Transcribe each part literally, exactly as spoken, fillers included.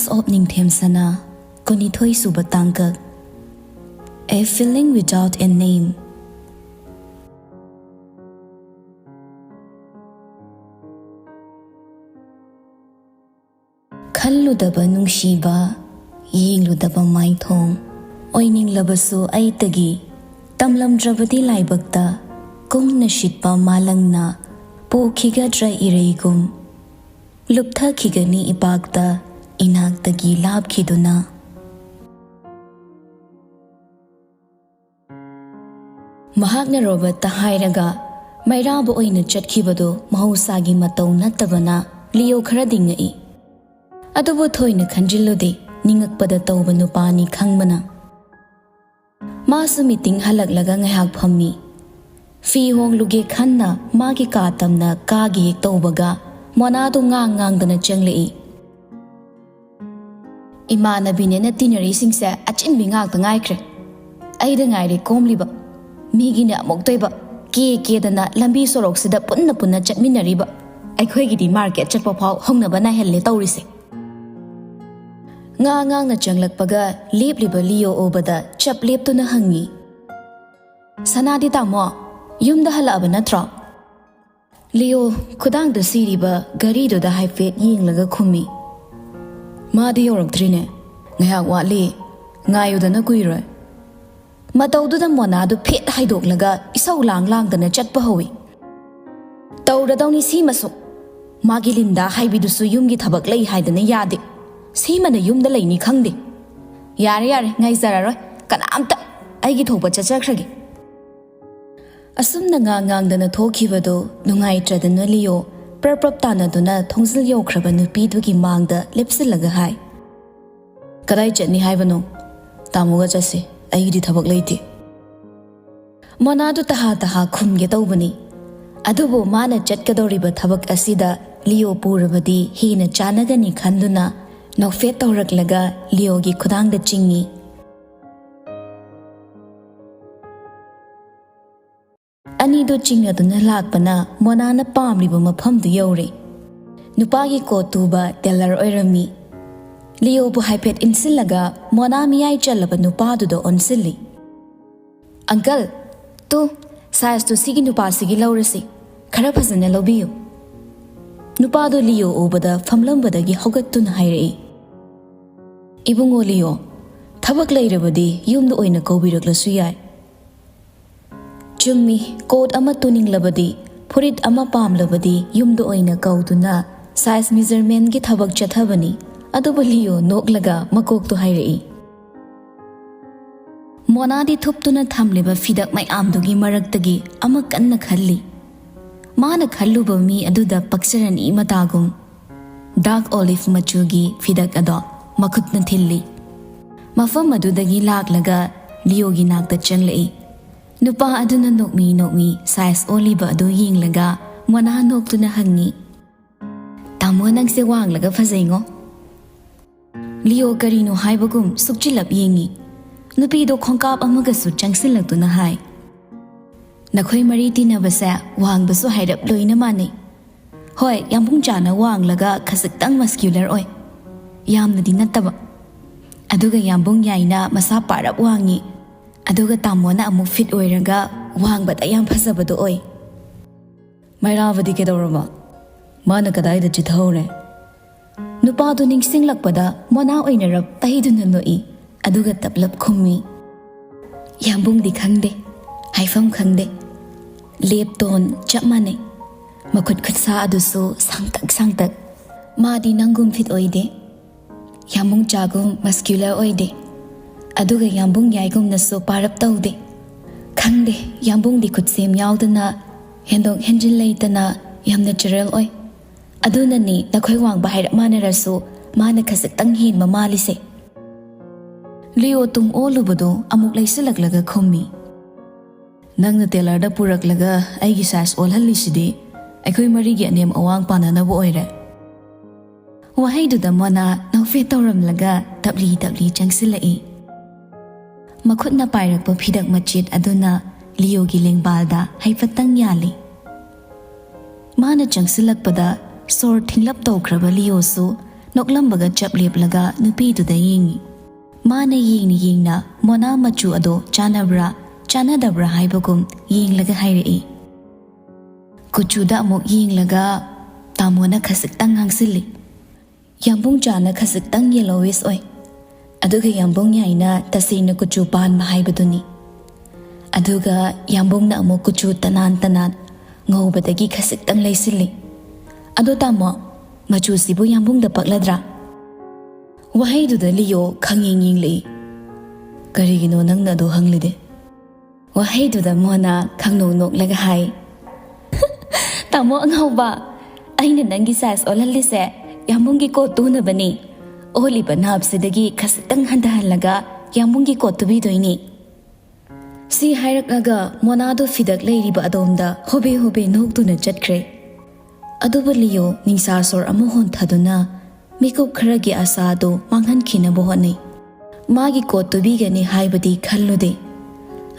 Of ꯅꯤꯡꯊꯦꯝ ꯁꯅꯥ, ꯀꯨꯟꯅꯤꯊꯣꯏ ꯁꯨꯕ ꯇꯥꯡꯀꯛ꯫ A feeling without a name꯫ ꯈꯜꯂꯨꯗꯕ ꯅꯨꯡꯁꯤꯕ, ꯌꯦꯡꯂꯨꯗꯕ ꯃꯥꯏꯊꯣꯡ, ꯑꯣꯏꯅꯤꯡꯂꯕꯁꯨ ꯑꯩꯇꯒꯤ, ꯇꯝꯂꯝꯗ꯭ꯔꯕꯗꯤ ꯂꯥꯏꯕꯛꯇ, ꯀꯨꯡꯅ ꯁꯤꯠꯄ ꯃꯥꯂꯪꯅ, ꯄꯨꯈꯤꯒꯗ꯭ꯔꯥ ꯏꯔꯩꯒꯨꯝ, ꯂꯨꯞꯊꯈꯤꯒꯅꯤ ꯏꯄꯥꯛꯇ, ꯏꯅꯥꯛꯇꯒꯤ ꯂꯥꯞꯈꯤꯗꯨꯅ꯫ ꯃꯍꯥꯛꯅ ꯔꯣꯕꯔꯠꯇ ꯍꯥꯏꯔꯒ ꯃꯩꯔꯥꯕ ꯑꯣꯏꯅ ꯆꯠꯈꯤꯕꯗꯨ ꯃꯍꯧꯁꯥꯒꯤ ꯃꯇꯧ ꯅꯠꯇꯕꯅ ꯂꯤꯑꯣ ꯈꯔꯗꯤ ꯉꯛꯏ꯫ ꯑꯗꯨꯕꯨ ꯊꯣꯏꯅ ꯈꯟꯖꯤꯜꯂꯨꯗꯦ, ꯅꯤꯡꯉꯛꯄꯗ ꯇꯧꯕ ꯅꯨꯄꯥꯅꯤ ꯈꯪꯕꯅ꯫ ꯃꯥꯁꯨ ꯃꯤꯇꯤꯡ ꯍꯜꯂꯛꯂꯒ ꯉꯥꯏꯍꯥꯛ ꯐꯝꯃꯤ꯫ ꯐꯤ ꯍꯣꯡꯂꯨꯒꯦ ꯈꯟꯅ ꯃꯥꯒꯤ ꯀꯥ ꯇꯝꯅ ꯀꯥꯒꯤ ꯍꯦꯛ ꯇꯧꯕꯒ ꯃꯣꯅꯥꯗꯨ ꯉꯥꯡ ꯉꯥꯡꯗꯅ ꯆꯪꯂꯛꯏ꯫ "ꯏꯃꯥꯟꯅꯕꯤꯅꯦꯅ ꯇꯤꯟꯅꯔꯤꯁꯤꯡꯁꯦ ꯑꯆꯤꯟꯕꯤ ꯉꯥꯛꯇ ꯉꯥꯏꯈ꯭ꯔꯦ꯫ ꯑꯩꯗ ꯉꯥꯏꯔꯦ ꯀꯣꯝꯂꯤꯕ꯫ ꯃꯤꯒꯤꯅ ꯑꯃꯨꯛꯇꯣꯏꯕ ꯀꯦ ꯀꯦꯗꯅ ꯂꯝꯕꯤ ꯁꯣꯔꯣꯛꯁꯤꯗ ꯄꯨꯟꯅ ꯄꯨꯟꯅ ꯆꯠꯃꯤꯟꯅꯔꯤꯕ꯫ ꯑꯩꯈꯣꯏꯒꯤꯗꯤ ꯃꯥꯔꯀꯦꯠ ꯆꯠꯄ ꯐꯥꯎ ꯍꯧꯅꯕ ꯅꯥꯏꯍꯜꯂꯦ ꯇꯧꯔꯤꯁꯦ꯫" ꯉꯥ ꯉꯥꯡꯅ ꯆꯪꯂꯛꯄꯒ ꯂꯦꯞꯂꯤꯕ ꯂꯤꯑꯣ ꯎꯕꯗ ꯆꯞ ꯂꯦꯞꯇꯨꯅ ꯍꯪꯉꯤ, "ꯁꯅꯥꯗꯤ ꯇꯥꯃꯣ, ꯌꯨꯝꯗ ꯍꯜꯂꯛꯑꯕ ꯅꯠꯇ꯭ꯔꯣ?" ꯂꯤꯑꯣ ꯈꯨꯗꯥꯡꯗ ꯁꯤꯔꯤꯕ ꯘꯔꯤꯗꯨꯗ ꯍꯥꯏꯐꯦꯠ ꯌꯦꯡꯂꯒ ꯈꯨꯝꯃꯤ, "ꯃꯥꯗꯤ ꯌꯧꯔꯛꯇ꯭ꯔꯤꯅꯦ꯫ ꯉꯥꯏꯍꯥꯛ ꯋꯥꯠꯂꯤ꯫ ꯉꯥꯏꯌꯨꯗꯅ ꯀꯨꯏꯔꯣꯏ꯫" ꯃꯇꯧꯗꯨꯗ ꯃꯣꯅꯥꯗꯨ ꯐꯦꯠ ꯍꯥꯏꯗꯣꯛꯂꯒ ꯏꯁꯧ ꯂꯥꯡ ꯂꯥꯡꯗꯅ ꯆꯠꯄ ꯍꯧꯏ꯫ "ꯇꯧꯔꯗꯧꯅꯤ ꯁꯤꯃꯁꯨ꯫ ꯃꯥꯒꯤ ꯂꯤꯟꯗꯥ ꯍꯥꯏꯕꯤꯗꯨꯁꯨ ꯌꯨꯝꯒꯤ ꯊꯕꯛ ꯂꯩ ꯍꯥꯏꯗꯅ ꯌꯥꯗꯦ꯫ ꯁꯤꯃꯅ ꯌꯨꯝꯗ ꯂꯩꯅꯤ ꯈꯪꯗꯦ꯫ ꯌꯥꯔꯦ, ꯌꯥꯔꯦ, ꯉꯥꯏꯖꯔꯔꯣꯏ ꯀꯅꯥꯝꯇ꯫ ꯑꯩꯒꯤ ꯊꯣꯛꯄ ꯆꯠꯆꯈ꯭ꯔꯒꯦ꯫" ꯑꯁꯨꯝꯅ ꯉꯥꯡ ꯉꯥꯡꯗꯅ ꯊꯣꯛꯈꯤꯕꯗꯨ ꯅꯨꯡꯉꯥꯏꯇ꯭ꯔꯗꯅ ꯂꯤꯑꯣ ꯄ꯭ꯔꯞ ꯄ꯭ꯔꯞ ꯇꯥꯟꯅꯗꯨꯅ ꯊꯣꯡꯖꯤꯜ ꯌꯧꯈ꯭ꯔꯕ ꯅꯨꯄꯤꯗꯨꯒꯤ ꯃꯥꯡꯗ ꯂꯦꯞꯁꯤꯜꯂꯒ ꯍꯥꯏ, "ꯀꯗꯥꯏ ꯆꯠꯅꯤ ꯍꯥꯏꯕꯅꯣ? ꯇꯥꯃꯣꯒ ꯆꯠꯁꯤ꯫ ꯑꯩꯒꯤꯗꯤ ꯊꯕꯛ ꯂꯩꯇꯦ꯫" ꯃꯣꯅꯥꯗꯨ ꯇꯍꯥ ꯇꯍꯥ ꯈꯨꯝꯒꯦ ꯇꯧꯕꯅꯤ꯫ ꯑꯗꯨꯕꯨ ꯃꯥꯅ ꯆꯠꯀꯗꯧꯔꯤꯕ ꯊꯕꯛ ꯑꯁꯤꯗ ꯂꯤꯑꯣ ꯄꯨꯔꯕꯗꯤ ꯍꯦꯟꯅ ꯆꯥꯟꯅꯒꯅꯤ ꯈꯟꯗꯨꯅ ꯅꯣꯛꯐꯦꯠ ꯇꯧꯔꯛꯂꯒ ꯂꯤꯑꯣꯒꯤ ꯈꯨꯗꯥꯡꯗ ꯆꯤꯡꯏ꯫ ꯑꯅꯤꯗꯨ ꯆꯤꯡꯅꯗꯨꯅ ꯂꯥꯛꯄꯅ ꯃꯣꯅꯥꯅ ꯄꯥꯝꯂꯤꯕ ꯃꯐꯝꯗꯨ ꯌꯧꯔꯦ꯫ ꯅꯨꯄꯥꯒꯤ ꯀꯣꯠ ꯇꯨꯕ ꯇꯦꯂꯔ ꯑꯣꯏꯔꯝꯃꯤ꯫ ꯂꯤꯌꯣꯕꯨ ꯍꯥꯏꯐꯦꯠ ꯏꯟꯁꯤꯜꯂꯒ ꯃꯣꯅꯥ ꯃꯤꯌꯥꯏ ꯆꯜꯂꯕ ꯅꯨꯄꯥꯗꯨꯗ ꯑꯣꯟꯁꯤꯜꯂꯤ꯫ "ꯑꯪꯀꯜ, ꯇꯨ, ꯁꯥꯏꯖꯇꯨ ꯁꯤꯒꯤ ꯅꯨꯄꯥꯁꯤꯒꯤ ꯂꯧꯔꯁꯤ꯫ ꯈꯔ ꯐꯖꯅ ꯂꯧꯕꯤꯌꯨ꯫" ꯅꯨꯄꯥꯗꯨ ꯂꯤꯌꯣ ꯎꯕꯗ ꯐꯝꯂꯝꯕꯗꯒꯤ ꯍꯧꯒꯠꯇꯨꯅ ꯍꯥꯏꯔꯛꯏ, "ꯏꯕꯨꯡꯉꯣ ꯂꯤꯌꯣ, ꯊꯕꯛ ꯂꯩꯔꯕꯗꯤ ꯌꯨꯝꯗ ꯑꯣꯏꯅ ꯀꯧꯕꯤꯔꯛꯂꯁꯨ ꯌꯥꯏ꯫" "ꯆꯨꯝꯃꯤ, ꯀꯣꯠ ꯑꯃ ꯇꯨꯅꯤꯡꯂꯕꯗꯤ, ꯐꯨꯔꯤꯠ ꯑꯃ ꯄꯥꯝꯂꯕꯗꯤ ꯌꯨꯝꯗ ꯑꯣꯏꯅ ꯀꯧꯗꯨꯅ ꯁꯥꯏꯖ ꯃꯤꯖꯔꯃꯦꯟꯒꯤ ꯊꯕꯛ ꯆꯠꯊꯕꯅꯤ꯫" ꯑꯗꯨꯕꯨ ꯂꯤꯌꯣ ꯅꯣꯛꯂꯒ ꯃꯀꯣꯛꯇꯨ ꯍꯥꯏꯔꯛꯏ꯫ ꯃꯣꯅꯥꯗꯤ ꯊꯨꯞꯇꯨꯅ ꯊꯝꯂꯤꯕ ꯐꯤꯗꯛ ꯃꯌꯥꯝꯗꯨꯒꯤ ꯃꯔꯛꯇꯒꯤ ꯑꯃ ꯀꯟꯅ ꯈꯜꯂꯤ꯫ ꯃꯥꯅ ꯈꯜꯂꯨꯕ ꯃꯤ ꯑꯗꯨꯗ ꯄꯛꯆꯔꯅꯤ ꯃꯇꯥꯒꯨꯝ꯫ ꯗꯥꯔꯛ ꯑꯣꯂꯤꯚ ꯃꯆꯨꯒꯤ ꯐꯤꯗꯛ ꯑꯗꯣ ꯃꯈꯨꯠꯅ ꯊꯤꯜꯂꯤ꯫ ꯃꯐꯝ ꯑꯗꯨꯗꯒꯤ ꯂꯥꯛꯂꯒ ꯂꯤꯌꯣꯒꯤ ꯅꯥꯛꯇ ꯆꯪꯂꯛꯏ꯫ ꯅꯨꯄꯥ ꯑꯗꯨꯅ ꯅꯣꯛꯃꯤ ꯅꯣꯛꯃꯤ ꯁꯥꯏꯖ ꯑꯣꯜꯂꯤꯕ ꯑꯗꯨ ꯌꯦꯡꯂꯒ ꯃꯣꯅꯥ ꯅꯣꯛꯇꯨꯅ ꯍꯪꯉꯤ, "ꯇꯥꯃꯣ, ꯅꯪꯁꯦ ꯋꯥꯡꯂꯒ ꯐꯖꯩꯉꯣ꯫" ꯂꯤꯌꯣ ꯀꯔꯤꯅꯣ ꯍꯥꯏꯕꯒꯨꯝ ꯁꯨꯛꯆꯤꯜꯂꯞ ꯌꯦꯡꯉꯤ꯫ ꯅꯨꯄꯤꯗꯣ ꯈꯣꯡꯀꯥꯞ ꯑꯃꯒꯁꯨ ꯆꯪꯁꯤꯜꯂꯛꯇꯨꯅ ꯍꯥꯏ, "ꯅꯈꯣꯏ ꯃꯔꯤ ꯇꯤꯟꯅꯕꯁꯦ ꯋꯥꯡꯕꯁꯨ ꯍꯥꯏꯔꯞ ꯂꯣꯏꯅ ꯃꯥꯟꯅꯩ꯫ ꯍꯣꯏ, ꯌꯥꯝꯕꯨꯡ ꯆꯥꯅ ꯋꯥꯡꯂꯒ ꯈꯖꯤꯛꯇꯪ ꯃꯁꯀ꯭ꯌꯨꯂꯔ ꯑꯣꯏ, ꯌꯥꯝꯅꯗꯤ ꯅꯠꯇꯕ꯫ ꯑꯗꯨꯒ ꯌꯥꯝꯕꯨꯡ ꯌꯥꯏꯅ ꯃꯁꯥ ꯄꯥꯔꯞ ꯋꯥꯡꯉꯤ, ꯑꯗꯨꯒ ꯇꯥꯃꯣꯅ ꯑꯃꯨꯛ ꯐꯤꯠ ꯑꯣꯏꯔꯒ ꯋꯥꯡꯕꯗ ꯌꯥꯝ ꯐꯖꯕꯗꯣ ꯑꯣꯏ꯫" "ꯃꯩꯔꯥꯕꯗꯤ ꯀꯩꯗꯧꯔꯕ? ꯃꯥꯅ ꯀꯗꯥꯏꯗ ꯆꯤꯊꯍꯧꯔꯦ?" ꯅꯨꯄꯥꯗꯨ ꯅꯤꯡꯁꯤꯡꯂꯛꯄꯗ ꯃꯣꯅꯥ ꯑꯣꯏꯅ ꯔꯞ ꯄꯩꯗꯨꯅ ꯅꯣꯛꯏ, ꯑꯗꯨꯒ ꯇꯞꯂꯞ ꯈꯨꯝꯃꯤ, "ꯌꯥꯝꯕꯨꯡꯗꯤ ꯈꯪꯗꯦ, ꯍꯥꯏꯐꯝ ꯈꯪꯗꯦ꯫ ꯂꯦꯞꯇꯣꯟ ꯆꯞ ꯃꯥꯟꯅꯩ꯫ ꯃꯈꯨꯠ ꯈꯨꯠꯁꯥ ꯑꯗꯨꯁꯨ ꯁꯥꯡꯇꯛ ꯁꯥꯡꯇꯛ꯫ ꯃꯥꯗꯤ ꯅꯪꯒꯨꯝ ꯐꯤꯠ ꯑꯣꯏꯗꯦ, ꯌꯥꯝꯕꯨꯡ ꯆꯥꯒꯨꯝ ꯃꯁꯀ꯭ꯌꯨꯂꯔ ꯑꯣꯏꯗꯦ, ꯑꯗꯨꯒ ꯌꯥꯝꯕꯨꯡ ꯌꯥꯏꯒꯨꯝꯅꯁꯨ ꯄꯥꯔꯞ ꯇꯧꯗꯦ꯫ ꯈꯪꯗꯦ, ꯌꯥꯝꯕꯨꯡꯗꯤ ꯈꯨꯠꯁꯦꯝ ꯌꯥꯎꯗꯅ, ꯍꯦꯟꯗꯣꯛ ꯍꯦꯟꯖꯤꯟ ꯂꯩꯇꯅ ꯌꯥꯝ ꯅꯦꯆꯔꯦꯜ ꯑꯣꯏ꯫ ꯑꯗꯨꯅꯅꯤ ꯅꯈꯣꯏ ꯋꯥꯡꯕ ꯍꯥꯏꯔꯞ ꯃꯥꯟꯅꯔꯁꯨ ꯃꯥꯅ ꯈꯖꯤꯛꯇꯪ ꯍꯦꯟꯕ ꯃꯥꯜꯂꯤꯁꯦ꯫" ꯂꯤꯌꯣ ꯇꯨꯡ ꯑꯣꯜꯂꯨꯕꯗꯨ ꯑꯃꯨꯛ ꯂꯩꯁꯤꯜꯂꯛꯂꯒ ꯈꯨꯝꯃꯤ, "ꯅꯪꯅ ꯇꯦꯂꯔꯗ ꯄꯨꯔꯛꯂꯒ ꯑꯩꯒꯤ ꯁꯥꯏꯖ ꯑꯣꯜꯍꯜꯂꯤꯁꯤꯗꯤ ꯑꯩꯈꯣꯏ ꯃꯔꯤꯒꯤ ꯑꯅꯦꯝ ꯑꯋꯥꯡ ꯄꯥꯟꯅꯅꯕ ꯑꯣꯏꯔꯦ꯫" ꯋꯥꯍꯩꯗꯨꯗ ꯃꯣꯅꯥ ꯅꯣꯛꯐꯦꯠ ꯇꯧꯔꯝꯂꯒ ꯇꯞꯂꯤ ꯇꯞꯂꯤ ꯆꯪꯁꯤꯜꯂꯛꯏ꯫ ꯃꯈꯨꯠꯅ ꯄꯥꯏꯔꯛꯄ ꯐꯤꯗꯛ ꯃꯆꯦꯠ ꯑꯗꯨꯅ ꯂꯤꯌꯣꯒꯤ ꯂꯦꯡꯕꯥꯜꯗ ꯍꯥꯏꯐꯦꯠꯇꯪ ꯌꯥꯜꯂꯤ꯫ ꯃꯥꯅ ꯆꯪꯁꯤꯜꯂꯛꯄꯗ ꯁꯣꯔ ꯊꯤꯡꯂꯞ ꯇꯧꯈ꯭ꯔꯕ ꯂꯤꯌꯣꯁꯨ ꯅꯣꯛꯂꯝꯕꯒ ꯆꯞ ꯂꯦꯞꯂꯒ ꯅꯨꯄꯤꯗꯨꯗ ꯌꯦꯡꯉꯤ꯫ ꯃꯥꯅ ꯌꯦꯡꯅ ꯌꯦꯡꯅ ꯃꯣꯅꯥ ꯃꯆꯨ ꯑꯗꯣ ꯆꯥꯟꯅꯕ꯭ꯔꯥ ꯆꯥꯟꯅꯗꯕ꯭ꯔꯥ ꯍꯥꯏꯕꯒꯨꯝ ꯌꯦꯡꯂꯒ ꯍꯥꯏꯔꯛꯏ꯫ ꯀꯨꯆꯨꯗ ꯑꯃꯨꯛ ꯌꯦꯡꯂꯒ ꯇꯥꯃꯣꯅ ꯈꯖꯤꯛꯇꯪ ꯉꯥꯡꯁꯤꯜꯂꯤ꯫ ꯌꯥꯝꯕꯨꯡ ꯆꯥꯅ ꯈꯖꯤꯛꯇꯪ yellowish ꯑꯣꯏ꯫ ꯑꯗꯨꯒ ꯌꯥꯝꯕꯨꯡ ꯌꯥꯏꯅ ꯇꯁꯦꯡꯅ ꯀꯨꯆꯨ ꯄꯥꯟꯕ ꯍꯥꯏꯕꯗꯨꯅꯤ꯫ ꯑꯗꯨꯒ ꯌꯥꯝꯕꯨꯡꯅ ꯑꯃꯨꯛ ꯀꯨꯆꯨ ꯇꯅꯥꯟ ꯇꯅꯥꯟ ꯉꯧꯕꯗꯒꯤ ꯈꯖꯤꯛꯇꯪ ꯂꯩꯁꯤꯜꯂꯤ꯫ "ꯑꯗꯣ ꯇꯥꯃꯣ, ꯃꯆꯨꯁꯤꯕꯨ ꯌꯥꯝꯕꯨꯡꯗ ꯄꯛꯂꯗ꯭ꯔꯥ?" ꯋꯥꯍꯩꯗꯨꯗ ꯂꯤꯌꯣ ꯈꯪꯌꯦꯡ ꯌꯦꯡꯂꯛꯏ꯫ "ꯀꯔꯤꯒꯤꯅꯣ ꯅꯪꯅ ꯑꯗꯨ ꯍꯪꯂꯤꯗꯤ?" ꯋꯥꯍꯩꯗꯨꯗ ꯃꯣꯅꯥ ꯈꯪꯅꯣꯛ ꯅꯣꯛꯂꯒ ꯍꯥꯏ, "ꯇꯥꯃꯣ ꯑꯉꯥꯎꯕ, ꯑꯩꯅ ꯅꯪꯒꯤ size ꯑꯣꯜꯍꯜꯂꯤꯁꯦ ꯌꯥꯝꯕꯨꯡꯒꯤ ꯀꯣꯠ ꯇꯨꯅꯕꯅꯤ꯫ ꯑꯣꯜꯂꯤꯕ ꯅꯥꯞꯁꯤꯗꯒꯤ ꯈꯖꯤꯛꯇꯪ ꯍꯟꯊꯍꯜꯂꯒ ꯌꯥꯝꯕꯨꯡꯒꯤ ꯀꯣꯠ ꯇꯨꯕꯤꯗꯣꯏꯅꯤ꯫" ꯁꯤ ꯍꯥꯏꯔꯛꯂꯒ ꯃꯣꯅꯥꯗꯣ ꯐꯤꯗꯛ ꯂꯩꯔꯤꯕ ꯑꯗꯣꯝꯗ ꯍꯣꯕꯦ ꯍꯣꯕꯦ ꯅꯣꯛꯇꯨꯅ ꯆꯠꯈ꯭ꯔꯦ꯫ ꯑꯗꯨꯕꯨ ꯂꯤꯌꯣ ꯅꯤꯡꯁꯥ ꯁꯣꯔ ꯑꯃ ꯍꯣꯟꯊꯗꯨꯅ ꯃꯤꯀꯨꯞ ꯈꯔꯒꯤ ꯑꯁꯥꯗꯨ ꯃꯥꯡꯍꯟꯈꯤꯅꯕ ꯍꯣꯠꯅꯩ꯫ ꯃꯥꯒꯤ ꯀꯣꯠ ꯇꯨꯕꯤꯒꯅꯤ ꯍꯥꯏꯕꯗꯤ ꯈꯜꯂꯨꯗꯦ꯫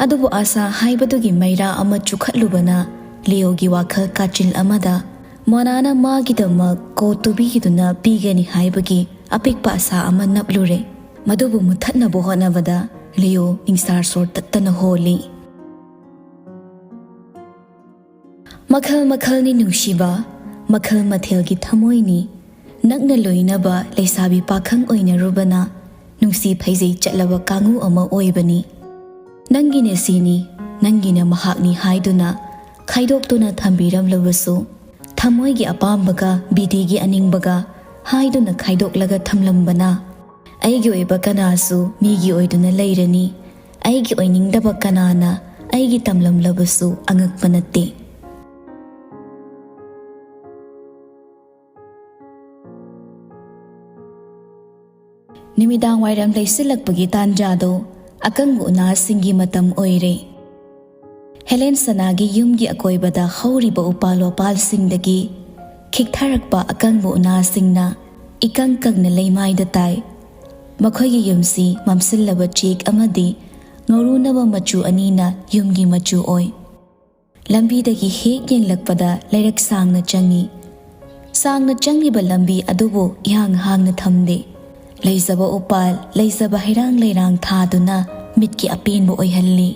ꯑꯗꯨꯕꯨ ꯑꯁꯥ ꯍꯥꯏꯕꯗꯨꯒꯤ ꯃꯩꯔꯥ ꯑꯃ ꯆꯨꯈꯠꯂꯨꯕꯅ ꯂꯤꯌꯣꯒꯤ ꯋꯥꯈꯜ ꯀꯥꯆꯤꯜ ꯑꯃꯗ ꯃꯣꯅꯥꯅ ꯃꯥꯒꯤꯗꯃꯛ ꯀꯣꯠ ꯇꯨꯕꯤꯗꯨꯅ ꯄꯤꯒꯅꯤ ꯍꯥꯏꯕꯒꯤ ꯑꯄꯤꯛꯄ ꯑꯁꯥ ꯑꯃ ꯅꯞꯂꯨꯔꯦ꯫ ꯃꯗꯨꯕꯨ ꯃꯨꯊꯠꯅꯕ ꯍꯣꯠꯅꯕꯗ ꯂꯤꯌꯣ ꯅꯤꯡꯁꯥ ꯁꯣꯔ ꯇꯠꯇꯅ ꯍꯣꯜꯂꯤ꯫ ꯃꯈꯜ ꯃꯈꯜꯅꯤ ꯅꯨꯡꯁꯤꯕ, ꯃꯈꯜ ꯃꯊꯦꯜꯒꯤ ꯊꯃꯣꯏꯅꯤ꯫ ꯅꯛꯅ ꯂꯣꯏꯅꯕ ꯂꯩꯁꯥꯕꯤ ꯄꯥꯈꯪ ꯑꯣꯏꯅꯔꯨꯕꯅ ꯅꯨꯡꯁꯤ ꯐꯩꯖꯩ ꯆꯠꯂꯕ ꯀꯥꯡꯉꯨ ꯑꯃ ꯑꯣꯏꯕꯅꯤ꯫ ꯅꯪꯒꯤꯅ ꯁꯤꯅꯤ, ꯅꯪꯒꯤꯅ ꯃꯍꯥꯛꯅꯤ ꯍꯥꯏꯗꯨꯅ ꯈꯥꯏꯗꯣꯛꯇꯨꯅ ꯊꯝꯕꯤꯔꯝꯂꯕꯁꯨ, ꯊꯃꯣꯏꯒꯤ ꯑꯄꯥꯝꯕꯒ ꯕꯤꯗꯤꯒꯤ ꯑꯅꯤꯡꯕꯒ ꯍꯥꯏꯗꯨꯅ ꯈꯥꯏꯗꯣꯛꯂꯒ ꯊꯝꯂꯝꯕꯅ ꯑꯩꯒꯤ ꯑꯣꯏꯕ ꯀꯅꯥꯁꯨ ꯃꯤꯒꯤ ꯑꯣꯏꯗꯨꯅ ꯂꯩꯔꯅꯤ꯫ ꯑꯩꯒꯤ ꯑꯣꯏꯅꯤꯡꯗꯕ ꯀꯅꯥꯅ ꯑꯩꯒꯤ ꯇꯝꯂꯝꯂꯕꯁꯨ ꯑꯉꯛꯄ ꯅꯠꯇꯦ꯫ ꯅꯨꯃꯤꯗꯥꯡ ꯋꯥꯏꯔꯝ ꯂꯩꯁꯤꯜꯂꯛꯄꯒꯤ ꯇꯥꯟꯖꯥꯗꯣ ꯑꯀꯪꯕ ꯎꯅꯥꯁꯤꯡꯒꯤ ꯃꯇꯝ ꯑꯣꯏꯔꯦ꯫ ꯍꯦꯂꯦꯟ ꯁꯅꯥꯒꯤ ꯌꯨꯝꯒꯤ ꯑꯀꯣꯏꯕꯗ ꯍꯧꯔꯤꯕ ꯎꯄꯥꯜ ꯋꯥꯄꯥꯜꯁꯤꯡꯗꯒꯤ ꯈꯤꯛꯊꯔꯛꯄ ꯑꯀꯪꯕ ꯎꯅꯥꯁꯤꯡꯅ ꯏꯀꯪ ꯀꯪꯅ ꯂꯩꯃꯥꯏꯗ ꯇꯥꯏ꯫ ꯃꯈꯣꯏꯒꯤ ꯌꯨꯝꯁꯤ ꯃꯝꯁꯤꯜꯂꯕ ꯆꯦꯛ ꯑꯃꯗꯤ ꯉꯧꯔꯨꯅꯕ ꯃꯆꯨ ꯑꯅꯤꯅ ꯌꯨꯝꯒꯤ ꯃꯆꯨ ꯑꯣꯏ꯫ ꯂꯝꯕꯤꯗꯒꯤ ꯍꯦꯛ ꯌꯦꯡꯂꯛꯄꯗ ꯂꯩꯔꯛ ꯁꯥꯡꯅ ꯆꯪꯏ꯫ ꯁꯥꯡꯅ ꯆꯪꯂꯤꯕ ꯂꯝꯕꯤ ꯑꯗꯨꯕꯨ ꯏꯍꯥꯡ ꯍꯥꯡꯅ ꯊꯝꯗꯦ꯫ ꯂꯩꯖꯕ ꯎꯄꯥꯜ, ꯂꯩꯖꯕ ꯍꯩꯔꯥꯡ ꯂꯩꯔꯥꯡ ꯊꯥꯗꯨꯅ ꯃꯤꯠꯀꯤ ꯑꯄꯦꯟꯕ ꯑꯣꯏꯍꯜꯂꯤ꯫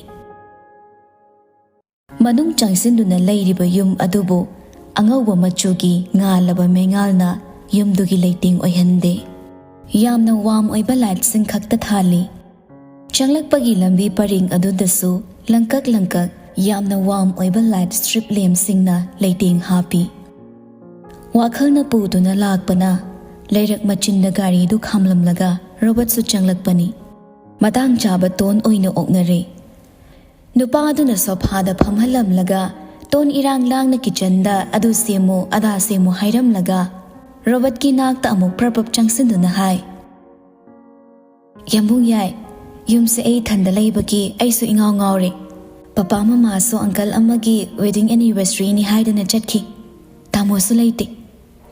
ꯃꯅꯨꯡ ꯆꯪꯁꯤꯟꯗꯨꯅ ꯂꯩꯔꯤꯕ ꯌꯨꯝ ꯑꯗꯨꯕꯨ ꯑꯉꯧꯕ ꯃꯆꯨꯒꯤ ꯉꯥꯜꯂꯕ ꯃꯩꯉꯥꯜꯅ ꯌꯨꯝꯗꯨꯒꯤ ꯂꯩꯇꯦꯡ ꯑꯣꯏꯍꯟꯗꯦ꯫ ꯌꯥꯝꯅ ꯋꯥꯝ ꯑꯣꯏꯕ ꯂꯥꯏꯠꯁꯤꯡ ꯈꯛꯇ ꯊꯥꯜꯂꯤ꯫ ꯆꯪꯂꯛꯄꯒꯤ ꯂꯝꯕꯤ ꯄꯔꯦꯡ ꯑꯗꯨꯗꯁꯨ ꯂꯪꯀꯛ ꯂꯪꯀꯛ ꯌꯥꯝꯅ ꯋꯥꯝ ꯑꯣꯏꯕ ꯂꯥꯏꯠ ꯁ꯭ꯇ꯭ꯔꯤꯞ ꯂꯦꯝꯞꯁꯤꯡꯅ ꯂꯩꯇꯦꯡ ꯍꯥꯞꯄꯤ꯫ ꯋꯥꯈꯜꯅ ꯄꯨꯗꯨꯅ ꯂꯥꯛꯄꯅ ꯂꯩꯔꯛ ꯃꯆꯤꯟꯗ ꯒꯥꯔꯤꯗꯨ ꯈꯥꯝꯂꯝꯂꯒ ꯔꯣꯕꯔꯠꯁꯨ ꯆꯪꯂꯛꯄꯅꯤ꯫ ꯃꯇꯥꯡ ꯆꯥꯕ ꯇꯣꯟ ꯑꯣꯏꯅ ꯑꯣꯛꯅꯔꯦ꯫ ꯅꯨꯄꯥ ꯑꯗꯨꯅ ꯁꯣꯐꯥꯗ ꯐꯝꯍꯜꯂꯝꯂꯒ ꯇꯣꯟ ꯏꯔꯥꯡ ꯂꯥꯡꯅ ꯀꯤꯆꯟꯗ ꯑꯗꯨ ꯁꯦꯝꯃꯨ ꯑꯗꯥ ꯁꯦꯝꯃꯨ ꯍꯥꯏꯔꯝꯂꯒ ꯔꯣꯕꯔꯠꯀꯤ ꯅꯥꯛꯇ ꯑꯃꯨꯛ ꯄ꯭ꯔꯞ ꯄ꯭ꯔꯞ ꯆꯪꯁꯤꯟꯗꯨꯅ ꯍꯥꯏ, "ꯌꯥꯝꯕꯨꯡ ꯌꯥꯏ, ꯌꯨꯝꯁꯦ ꯑꯩ ꯏꯊꯟꯗ ꯂꯩꯕꯒꯤ ꯑꯩꯁꯨ ꯏꯉꯥꯎ ꯉꯥꯎꯔꯦ꯫ ꯄꯄꯥ ꯃꯃꯥꯁꯨ ꯑꯪꯀꯜ ꯑꯃꯒꯤ ꯋꯦꯗꯤꯡ ꯑꯦꯅꯤꯚꯔꯁꯔꯤꯅꯤ ꯍꯥꯏꯗꯅ ꯆꯠꯈꯤ꯫ ꯇꯥꯃꯣꯁꯨ ꯂꯩꯇꯦ꯫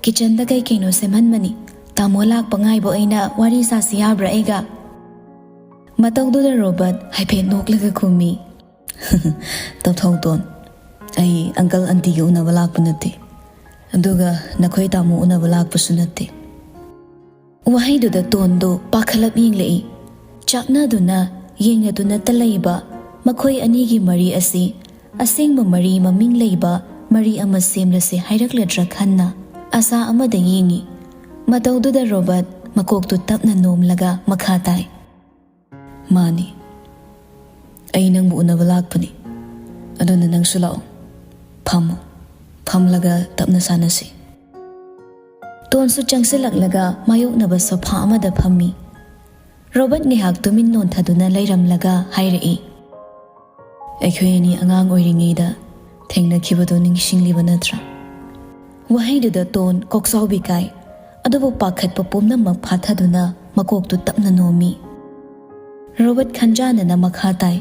ꯀꯤꯆꯟꯗ ꯀꯩ ꯀꯩꯅꯣ ꯁꯦꯝꯍꯟꯕꯅꯤ꯫ ꯇꯥꯃꯣ ꯂꯥꯛꯄ ꯉꯥꯏꯕ ꯑꯣꯏꯅ ꯋꯥꯔꯤ ꯁꯥꯁꯤ ꯌꯥꯕ꯭ꯔꯥ ꯑꯩꯒ?" ꯃꯇꯧꯗꯨꯗ ꯔꯣꯕꯔꯠ ꯍꯥꯏꯐꯦꯠ ꯅꯣꯛꯂꯒ ꯈꯨꯝꯃꯤ, "ꯇꯧꯊꯧ ꯇꯣꯟ, ꯑꯩ ꯑꯪꯀꯜ ꯑꯟꯇꯤꯒ ꯎꯅꯕ ꯂꯥꯛꯄ ꯅꯠꯇꯦ, ꯑꯗꯨꯒ ꯅꯈꯣꯏ ꯇꯥꯃꯣ ꯎꯅꯕ ꯂꯥꯛꯄꯁꯨ ꯅꯠꯇꯦ꯫" ꯋꯥꯍꯩꯗꯨꯗ ꯇꯣꯟꯗꯨ ꯄꯥꯈꯠꯂꯞ ꯌꯦꯡꯂꯛꯏ꯫ ꯆꯥꯛꯅꯗꯨꯅ ꯌꯦꯡꯅꯗꯨꯅꯇ ꯂꯩꯕ ꯃꯈꯣꯏ ꯑꯅꯤꯒꯤ ꯃꯔꯤ ꯑꯁꯤ ꯑꯁꯦꯡꯕ ꯃꯔꯤ ꯃꯃꯤꯡ ꯂꯩꯕ ꯃꯔꯤ ꯑꯃ ꯁꯦꯝꯂꯁꯦ ꯍꯥꯏꯔꯛꯂꯗ꯭ꯔꯥ ꯈꯟꯅ ꯑꯁꯥ ꯑꯃꯗ ꯌꯦꯡꯉꯤ꯫ ꯃꯇꯧꯗꯨꯗ ꯔꯣꯕꯔꯠ ꯃꯀꯣꯛꯇꯨ ꯇꯞꯅ ꯅꯣꯝꯂꯒ ꯃꯈꯥ ꯇꯥꯏ, "ꯃꯥꯅꯤ, ꯑꯩ ꯅꯪꯕꯨ ꯎꯅꯕ ꯂꯥꯛꯄꯅꯤ, ꯑꯗꯨꯅ ꯅꯪꯁꯨ ꯂꯥꯛꯑꯣ꯫ ꯐꯝꯃꯣ, ꯐꯝꯂꯒ ꯇꯞꯅ ꯁꯥꯟꯅꯁꯤ꯫" ꯇꯣꯟꯁꯨ ꯆꯪꯁꯤꯜꯂꯛꯂꯒ ꯃꯥꯌꯣꯛꯅꯕ ꯁꯣꯐꯥ ꯑꯃꯗ ꯐꯝꯃꯤ꯫ ꯔꯣꯕꯔꯠ ꯉꯥꯏꯍꯥꯛ ꯇꯨꯃꯤꯟ ꯅꯣꯟꯊꯗꯨꯅ ꯂꯩꯔꯝꯂꯒ ꯍꯥꯏꯔꯛꯏ, "ꯑꯩꯈꯣꯏ ꯑꯅꯤ ꯑꯉꯥꯡ ꯑꯣꯏꯔꯤꯉꯩꯗ ꯊꯦꯡꯅꯈꯤꯕꯗꯨ ꯅꯤꯡꯁꯤꯡꯂꯤꯕ ꯅꯠꯇ꯭ꯔꯥ?" ꯋꯥꯍꯩꯗꯨꯗ ꯇꯣꯟ ꯀꯣꯛꯆꯥꯎꯕꯤ ꯀꯥꯏ, ꯑꯗꯨꯕꯨ ꯄꯥꯈꯠꯄ ꯄꯨꯝꯅꯃꯛ ꯐꯥꯊꯗꯨꯅ ꯃꯀꯣꯛꯇꯨ ꯇꯞꯅ ꯅꯣꯝꯃꯤ꯫ ꯔꯣꯕꯔꯠ ꯈꯟꯖꯥꯅꯅ ꯃꯈꯥ ꯇꯥꯏ,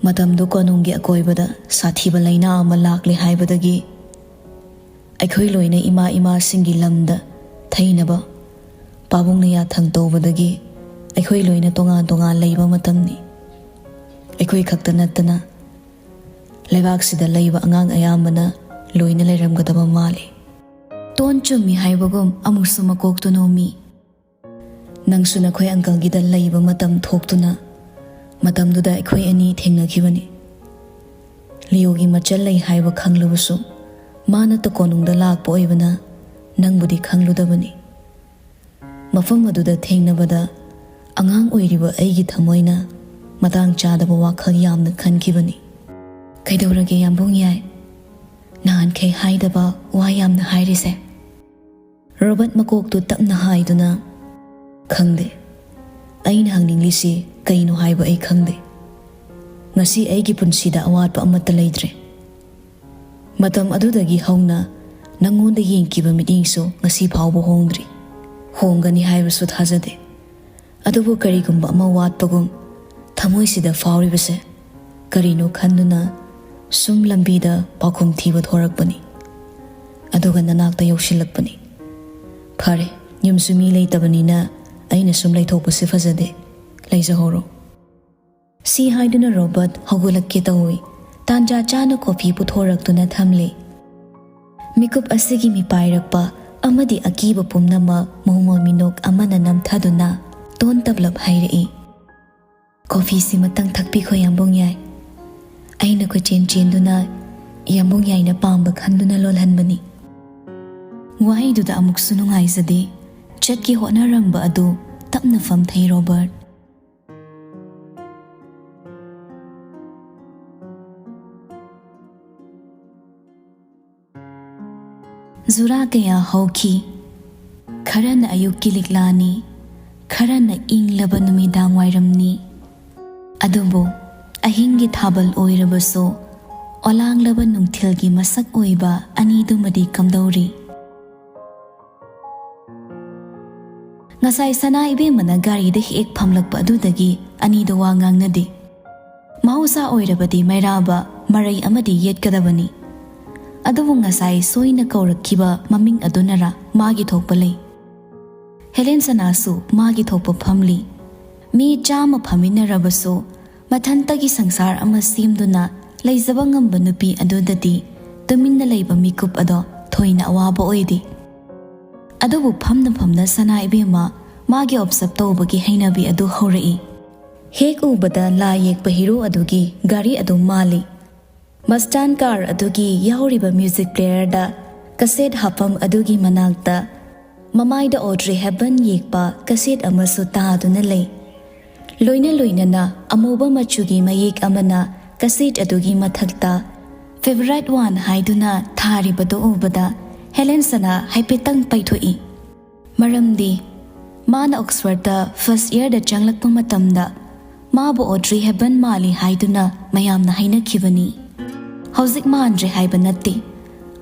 "ꯃꯇꯝꯗꯨ ꯀꯣꯅꯨꯡꯒꯤ ꯑꯀꯣꯏꯕꯗ ꯁꯥꯊꯤꯕ ꯂꯥꯏꯅꯥ ꯑꯃ ꯂꯥꯛꯂꯦ ꯍꯥꯏꯕꯗꯒꯤ ꯑꯩꯈꯣꯏ ꯂꯣꯏꯅ ꯏꯃꯥ ꯏꯃꯥꯁꯤꯡꯒꯤ ꯂꯝꯗ ꯊꯩꯅꯕ ꯄꯥꯕꯨꯡꯅ ꯌꯥꯊꯪ ꯇꯧꯕꯗꯒꯤ ꯑꯩꯈꯣꯏ ꯂꯣꯏꯅ ꯇꯣꯉꯥꯟ ꯇꯣꯉꯥꯟ ꯂꯩꯕ ꯃꯇꯝꯅꯤ꯫ ꯑꯩꯈꯣꯏ ꯈꯛꯇ ꯅꯠꯇꯅ ꯂꯩꯕꯥꯛꯁꯤꯗ ꯂꯩꯕ ꯑꯉꯥꯡ ꯑꯌꯥꯝꯕꯅ ꯂꯣꯏꯅ ꯂꯩꯔꯝꯒꯗꯕ ꯃꯥꯜꯂꯤ꯫" ꯇꯣꯟ ꯆꯨꯝꯃꯤ ꯍꯥꯏꯕꯒꯨꯝ ꯑꯃꯨꯛꯁꯨ ꯃꯀꯣꯛꯇꯨ ꯅꯣꯝꯃꯤ꯫ "ꯅꯪꯁꯨ ꯅꯈꯣꯏ ꯑꯪꯀꯜꯒꯤꯗ ꯂꯩꯕ ꯃꯇꯝ ꯊꯣꯛꯇꯨꯅ ꯃꯇꯝꯗꯨꯗ ꯑꯩꯈꯣꯏ ꯑꯅꯤ ꯊꯦꯡꯅꯈꯤꯕꯅꯤ꯫ ꯂꯤꯑꯣꯒꯤ ꯃꯆꯜ ꯂꯩ ꯍꯥꯏꯕ ꯈꯪꯂꯕꯁꯨ ꯃꯥꯅ ꯇꯀꯣꯅꯨꯡꯗ ꯂꯥꯛꯄ ꯑꯣꯏꯕꯅ ꯅꯪꯕꯨꯗꯤ ꯈꯪꯂꯨꯗꯕꯅꯤ꯫ ꯃꯐꯝ ꯑꯗꯨꯗ ꯊꯦꯡꯅꯕꯗ ꯑꯉꯥꯡ ꯑꯣꯏꯔꯤꯕ ꯑꯩꯒꯤ ꯊꯃꯣꯏꯅ ꯃꯇꯥꯡ ꯆꯥꯗꯕ ꯋꯥꯈꯜ ꯌꯥꯝꯅ ꯈꯟꯈꯤꯕꯅꯤ꯫" "ꯀꯩꯗꯧꯔꯒꯦ ꯌꯥꯝꯕꯨꯡ ꯌꯥꯏ? ꯅꯍꯥꯟꯈꯩ ꯍꯥꯏꯗꯕ ꯋꯥ ꯌꯥꯝꯅ ꯍꯥꯏꯔꯤꯁꯦ?" ꯔꯣꯕꯔꯠ ꯃꯀꯣꯛꯇꯨ ꯇꯞꯅ ꯍꯥꯏꯗꯨꯅ, "ꯈꯪꯗꯦ꯫ ꯑꯩꯅ ꯍꯪꯅꯤꯡꯂꯤꯁꯤ ꯀꯩꯅꯣ ꯍꯥꯏꯕ ꯑꯩ ꯈꯪꯗꯦ꯫ ꯉꯁꯤ ꯑꯩꯒꯤ ꯄꯨꯟꯁꯤꯗ ꯑꯋꯥꯠꯄ ꯑꯃꯠꯇ ꯂꯩꯇ꯭ꯔꯦ꯫ ꯃꯇꯝ ꯑꯗꯨꯗꯒꯤ ꯍꯧꯅ ꯅꯪꯉꯣꯟꯗ ꯌꯦꯡꯈꯤꯕ ꯃꯤꯠꯌꯦꯡꯁꯨ ꯉꯁꯤ ꯐꯥꯎꯕ ꯍꯣꯡꯗ꯭ꯔꯤ꯫ ꯍꯣꯡꯒꯅꯤ ꯍꯥꯏꯕꯁꯨ ꯊꯥꯖꯗꯦ꯫ ꯑꯗꯨꯕꯨ ꯀꯔꯤꯒꯨꯝꯕ ꯑꯃ ꯋꯥꯠꯄꯒꯨꯝ ꯊꯃꯣꯏꯁꯤꯗ ꯐꯥꯎꯔꯤꯕꯁꯦ ꯀꯔꯤꯅꯣ ꯈꯟꯗꯨꯅ ꯁꯨꯝ ꯂꯝꯕꯤꯗ ꯄꯥꯎꯈꯨꯝ ꯊꯤꯕ ꯊꯣꯔꯛꯄꯅꯤ꯫ ꯑꯗꯨꯒ ꯅꯅꯥꯛꯇ ꯌꯧꯁꯤꯜꯂꯛꯄꯅꯤ꯫ ꯐꯔꯦ, ꯌꯨꯝꯁꯨ ꯃꯤ ꯂꯩꯇꯕꯅꯤꯅ ꯑꯩꯅ ꯁꯨꯝ ꯂꯩꯊꯣꯛꯄꯁꯦ ꯐꯖꯗꯦ꯫ ꯂꯩꯖꯍꯧꯔꯣ꯫" ꯁꯤ ꯍꯥꯏꯗꯨꯅ ꯔꯣꯕꯔꯠ ꯍꯧꯒꯠꯂꯛꯀꯦ ꯇꯧꯏ꯫ ꯇꯥꯟꯖꯥ ꯆꯥꯅ ꯀꯣꯐꯤ ꯄꯨꯊꯣꯔꯛꯇꯨꯅ ꯊꯝꯂꯦ꯫ ꯃꯤꯀꯨꯞ ꯑꯁꯤꯒꯤ ꯃꯤꯄꯥꯏꯔꯛꯄ ꯑꯃꯗꯤ ꯑꯀꯤꯕ ꯄꯨꯝꯅꯃꯛ ꯃꯣꯃꯣꯟ ꯃꯤꯅꯣꯛ ꯑꯃꯅ ꯅꯝꯊꯗꯨꯅ ꯇꯣꯟ ꯇꯞꯂꯞ ꯍꯥꯏꯔꯛꯏ, "ꯀꯣꯐꯤꯁꯤꯃꯇꯪ ꯊꯛꯄꯤꯈꯣ ꯌꯥꯝꯕꯨꯡ ꯌꯥꯏ꯫" ꯑꯩꯅ ꯀꯣꯏꯆꯦꯟ ꯆꯦꯟꯗꯨꯅ ꯌꯥꯝꯕꯨꯡ ꯌꯥꯏꯅ ꯄꯥꯝꯕ ꯈꯟꯗꯨꯅ ꯂꯣꯜꯍꯟꯕꯅꯤ꯫ ꯋꯥꯍꯩꯗꯨꯗ ꯑꯃꯨꯛꯁꯨ ꯅꯨꯡꯉꯥꯏꯖꯗꯦ꯫ ꯆꯠꯀꯦ ꯍꯣꯠꯅꯔꯝꯕ ꯑꯗꯨ ꯇꯞꯅ ꯐꯝꯊꯩ ꯔꯣꯕꯔꯠ꯫ ꯖꯨꯔꯥ ꯀꯌꯥ ꯍꯧꯈꯤ꯫ ꯈꯔꯅ ꯑꯌꯨꯛꯀꯤ ꯂꯤꯛꯂꯥꯅꯤ, ꯈꯔꯅ ꯏꯪꯂꯕ ꯅꯨꯃꯤꯗꯥꯡ ꯋꯥꯏꯔꯝꯅꯤ꯫ ꯑꯗꯨꯕꯨ ꯑꯍꯤꯡꯒꯤ ꯊꯥꯕꯜ ꯑꯣꯏꯔꯕꯁꯨ, ꯑꯣꯂꯥꯡꯂꯕ ꯅꯨꯡꯊꯤꯜꯒꯤ ꯃꯁꯛ ꯑꯣꯏꯕ ꯑꯅꯤꯗꯨꯃꯗꯤ ꯀꯝꯗꯧꯔꯤ? ꯉꯁꯥꯏ ꯁꯅꯥ ꯏꯕꯦꯝꯃꯅ ꯒꯥꯔꯤꯗ ꯍꯦꯛ ꯐꯝꯂꯛꯄ ꯑꯗꯨꯗꯒꯤ ꯑꯅꯤꯗꯣ ꯋꯥ ꯉꯥꯡꯅꯗꯦ꯫ ꯃꯍꯧꯁꯥ ꯑꯣꯏꯔꯕꯗꯤ ꯃꯩꯔꯥꯕ ꯃꯔꯩ ꯑꯃꯗꯤ ꯌꯦꯠꯀꯗꯕꯅꯤ꯫ ꯑꯗꯨꯕꯨ ꯉꯁꯥꯏ ꯁꯣꯏꯅ ꯀꯧꯔꯛꯈꯤꯕ ꯃꯃꯤꯡ ꯑꯗꯨꯅꯔ ꯃꯥꯒꯤ ꯊꯣꯛꯄ ꯂꯩ꯫ ꯍꯦꯂꯦꯟ ꯁꯅꯥꯁꯨ ꯃꯥꯒꯤ ꯊꯣꯛꯄ ꯐꯝꯂꯤ꯫ ꯃꯤ ꯆꯥꯝꯃ ꯐꯝꯃꯤꯟꯅꯔꯕꯁꯨ ꯃꯊꯟꯇꯒꯤ ꯁꯪꯁꯥꯔ ꯑꯃ ꯁꯦꯝꯗꯨꯅ ꯂꯩꯖꯕ ꯉꯝꯕ ꯅꯨꯄꯤ ꯑꯗꯨꯗꯗꯤ ꯇꯨꯃꯤꯟꯅ ꯂꯩꯕ ꯃꯤꯀꯨꯞ ꯑꯗꯣ ꯊꯣꯏꯅ ꯑꯋꯥꯕ ꯑꯣꯏꯗꯦ꯫ ꯑꯗꯨꯕꯨ ꯐꯝꯅ ꯐꯝꯅ ꯁꯅꯥ ꯏꯕꯦꯝꯃ ꯃꯥꯒꯤ observe ꯇꯧꯕꯒꯤ ꯍꯩꯅꯕꯤ ꯑꯗꯨ ꯍꯧꯔꯛꯏ꯫ ꯍꯦꯛ ꯎꯕꯗ ꯂꯥꯏ ꯌꯦꯛꯄ ꯍꯤꯔꯣ ꯑꯗꯨꯒꯤ ꯒꯥꯔꯤ ꯑꯗꯨ ꯃꯥꯜꯂꯤ꯫ ꯃꯁꯇꯥꯟ ꯀꯥꯔ ꯑꯗꯨꯒꯤ ꯌꯥꯎꯔꯤꯕ ꯃ꯭ꯌꯨꯖꯤꯛ ꯄ꯭ꯂꯦꯌꯔꯗ ꯀꯁꯦꯠ ꯍꯥꯞꯐꯝ ꯑꯗꯨꯒꯤ ꯃꯅꯥꯛꯇ ꯃꯃꯥꯏꯗ ꯑꯣꯗ꯭ꯔꯤ ꯍꯦꯕꯟ ꯌꯦꯛꯄ ꯀꯁꯦꯠ ꯑꯃꯁꯨ ꯇꯥꯗꯨꯅ ꯂꯩ꯫ ꯂꯣꯏꯅ ꯂꯣꯏꯅꯅ ꯑꯃꯨꯕ ꯃꯆꯨꯒꯤ ꯃꯌꯦꯛ ꯑꯃꯅ ꯀꯁꯦꯠ ꯑꯗꯨꯒꯤ ꯃꯊꯛꯇ "Favorite One" ꯍꯥꯏꯗꯨꯅ ꯊꯥꯔꯤꯕꯗꯨ ꯎꯕꯗ ꯍꯦꯂꯦꯟ ꯁꯅꯥ ꯍꯥꯏꯐꯦꯠꯇꯪ ꯄꯩꯊꯣꯛꯏ꯫ ꯃꯔꯝꯗꯤ ꯃꯥꯅ ꯑꯣꯛꯁꯐꯣꯔꯗꯇ ꯐꯥꯔꯁ ꯏꯌꯔꯗ ꯆꯪꯂꯛꯄ ꯃꯇꯝꯗ ꯃꯥꯕꯨ ꯑꯣꯗ꯭ꯔꯤ ꯍꯦꯕꯟ ꯃꯥꯜꯂꯤ ꯍꯥꯏꯗꯨꯅ ꯃꯌꯥꯝꯅ ꯍꯥꯏꯅꯈꯤꯕꯅꯤ꯫ ꯍꯧꯖꯤꯛ ꯃꯥꯟꯗ꯭ꯔꯦ ꯍꯥꯏꯕ ꯅꯠꯇꯦ,